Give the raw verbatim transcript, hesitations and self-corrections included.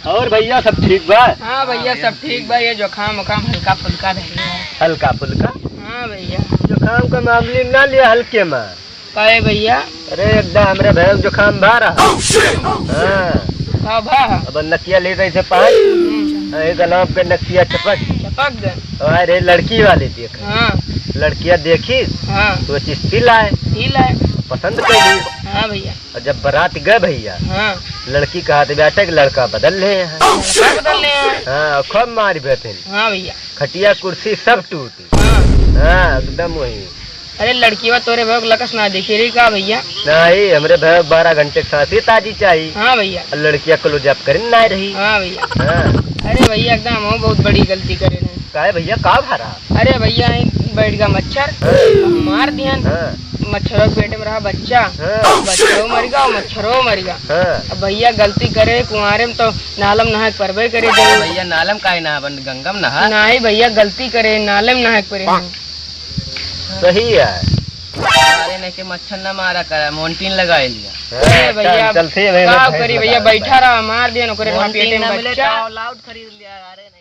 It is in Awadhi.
और भैया, सब ठीक बा? हाँ भैया, सब ठीक बा। ये जुकाम उकाम हल्का फुल्का धरे है। हल्का फुल्का? हाँ भैया। जुकाम का मामूली ना लिया हल्के में। काहे भैया? अरे एकदम हमरे भैया जुकाम भा रहा। हाँ। का भा? अब नकिया ले रही से पाँच। हम्म। हाँ, ये गलाब के नकिया चपक। चपक गए। अरे लड़की वाली देख। हाँ। लड़किया देखी। हाँ। तो चिश्ती लाए। ही लाए। पसंद कर ली। हाँ भैया। और जब बारात गए भैया, हाँ। लड़की कहत बाटे कि लड़का बदल ले हैं। लड़का बदल ले हैं। हाँ, खूब मारी बे फिर। हाँ भैया। खटिया कुर्सी सब टूटी। हाँ। हाँ, एकदम वही। अरे लड़किया तोरे भैया लकस ना देखी रही का भैया? नहीं, हमरे भैया बारह घंटे के सांस ही ताजी चाहिए। हाँ भैया। और लड़किया close up करे ना रही। हाँ भैया। हाँ। अरे भैया एकदम हम बहुत बड़ी गलती करे रहे। काहे भैया, का भरा? अरे भैया, यहीं बैठ गया मच्छर, हाँ। मार दिहन। हाँ। मच्छरों के पेट में रहा बच्चा, हाँ। बच्चो मर गया और मच्छरो मर गया। हाँ। अब भैया गलती करे, कुंवारे में तो नालम नहाए के परबे करे दे। भैया नालम काहे नहा बन, गंगा में नहा। नहीं भैया, गलती करे, नालम नहाए के परे। सही है। अरे नहीं के मच्छर ना मारा करा, मोन्टीन लगा लिया। अरे भैया, चल, चलते हैं भैया, का भैंस करी भैया, लगा बैठा रहा, मार दिया ओकरे मोन्टीन पेटे में ना मिले बच्चा। तो all out खरीद लिया, अरे नहीं।